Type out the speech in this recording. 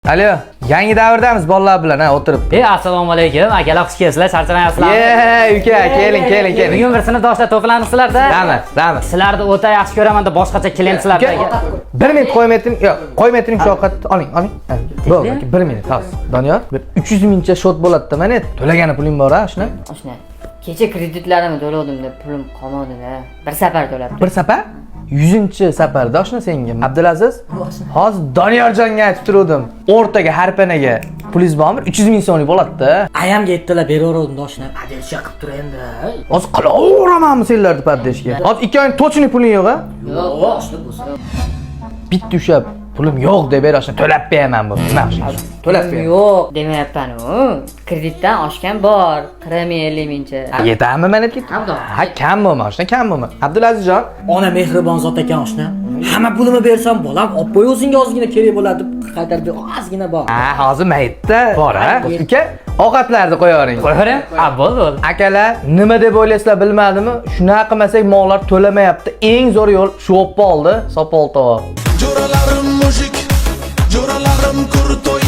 Alo, yangi davrdamiz bolalar bilan ha o'tirib. Ey, assalomu alaykum. Akalar, xush kelibsizlar. Charchamayapsizlarmi? Ye, uka, keling, keling, keling. Bugun bir sinfdoshlar to'planibsizlar-da. Rahmat, rahmat. Sizlarni o'ta yaxshi ko'raman deb boshqacha klientsizlar. Uka, bir minut qo'ymay turing. Yo'q, qo'ymay turing shu ovqatni oling, oling. Ha, bo'ldi, aka, bir minut hozir. Doniyor, bir 300 mingcha shot bo'ladi-da, mana to'lagani puling bor ha, shuni. Oshna, kecha kreditlarimni to'ladim deb pulim qolmadi-da. Bir safar to'labdim. Bir safar 100-safarda oshna senga. Abdulaziz, hozir Doniyorjonga aytib turuvdim. O'rtaga harpanaga pulingiz bormi? 300 ming so'mlik bo'ladi-da. Ayamga aytdilar, beraverdim oshna. Поддержка qilib tur endi. Hozir qilaveramanmi senlarni поддержка? Hozir 2 oyning точный puling yo'q a? Yo'q, oshna bo'lsa. Bitta ushlab pulim yo'q deb ber oshna, to'lab beraman bu. Nima qilish? To'lab Pulim beraman. yo'q demayapman-u. Kreditdan oshgan bor. 40 ming, 50 mingcha. Yetami mana ketdi? Ha, kam bo'lma, oshna, kam bo'lma. Abdulazizjon, Ona mehribon zot ekan oshna. Hamma pulimni bersam, bolam, olib qo'y o'zingga ozgina kerak bo'ladi deb qaytarib ber, ozgina bor. Ha, hozir maytda bor ha. Uka, ovqatlarni qo'yavering. Qo'yavering. Ha, bo'ldi, bo'ldi. Akalar, nima deb o'ylaysizlar bilmadimmi? Shunaqa qilmasak mollar to'lamayapti. Eng zo'r yo'l shu oldi, sopol tovoq. Jo'ralarim мужик, jo'ralarim крутой.